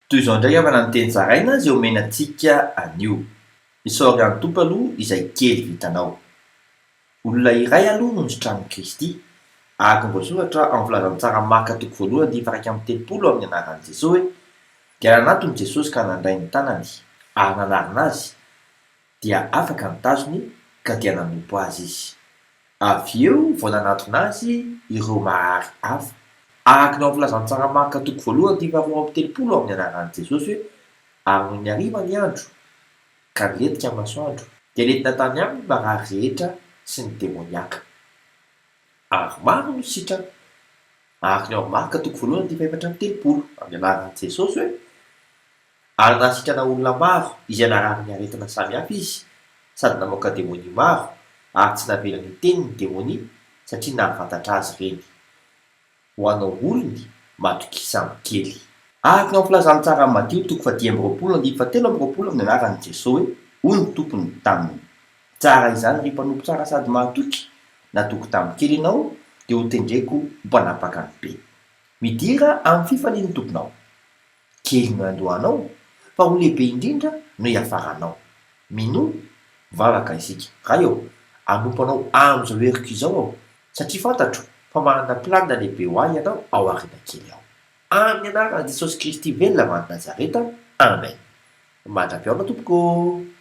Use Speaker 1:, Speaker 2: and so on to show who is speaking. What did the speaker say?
Speaker 1: Toy izao indray havana ny teny zaraina izay omena antsika anio. Isaory an'i Tompo aloha izay kely vitanao. Olona iray aloha no nositranin'i Kristy, araka ny voasoratra ao amin'ny filazantsara Marka toko voalohany andininy faha 31 amin'ny anaran'i Jesoa hoe, Dia nanatona Jesosy ka nandray ny tanany ary nanarina azy, dia afaka ny tazony ka dia nanompo azy izy. Avy eo vao nanatona azy ireo marary hafa. Araka ny ao amin'ny filazantsara Marka toko voalohany andininy faha 32 amin'ny anaran'i Jesosy hoe, Ary nony hariva ny andro, ka nilentika ny masoandro, dia nentina tany aminy ny marary rehetra sy ny demoniaka. Ary maro no sitrana. Araka ny ao amin'ny Marka toko voalohany andininy faha 34 amin'ny anaran'i Jesosy hoe, Ary nahasitrana olona maro izay narary ny aretina samihafa izy, sady namoaka demonia maro, ary tsy navelany hiteny ny demonia, satria nahafantatra azy ireny. Ho anao olony, matokisa amin'ny kely. Araka ny ao amin'ny Filazantsaran'i Matio toko fahadimy amby roapolo andininy fahatelo amby roapolo amin'ny anaran'i Jesoa hoe, Hoy ny Tompony taminy, Tsara izany ry mpanompo tsara sady mahatoky, natoky tamin'ny kely ianao, dia hotendreko ho mpanapaka ny be. Midira amin'ny fifalian'ny Tomponao. Kely no iandohanao, fa ho lehibe indrindra no hiafaranao. Minoa, mivavaka isika. Ray ô, hanompo Anao amin'izao heriko izao aho, satria fantatro fa manana planina lehibe ho ahy Ianao ao aoriana kely ao. Amin'ny anaran'i Jesosy Kristy velona avy any Nazareta, Amen. Mandra-pihaona tompoko ô!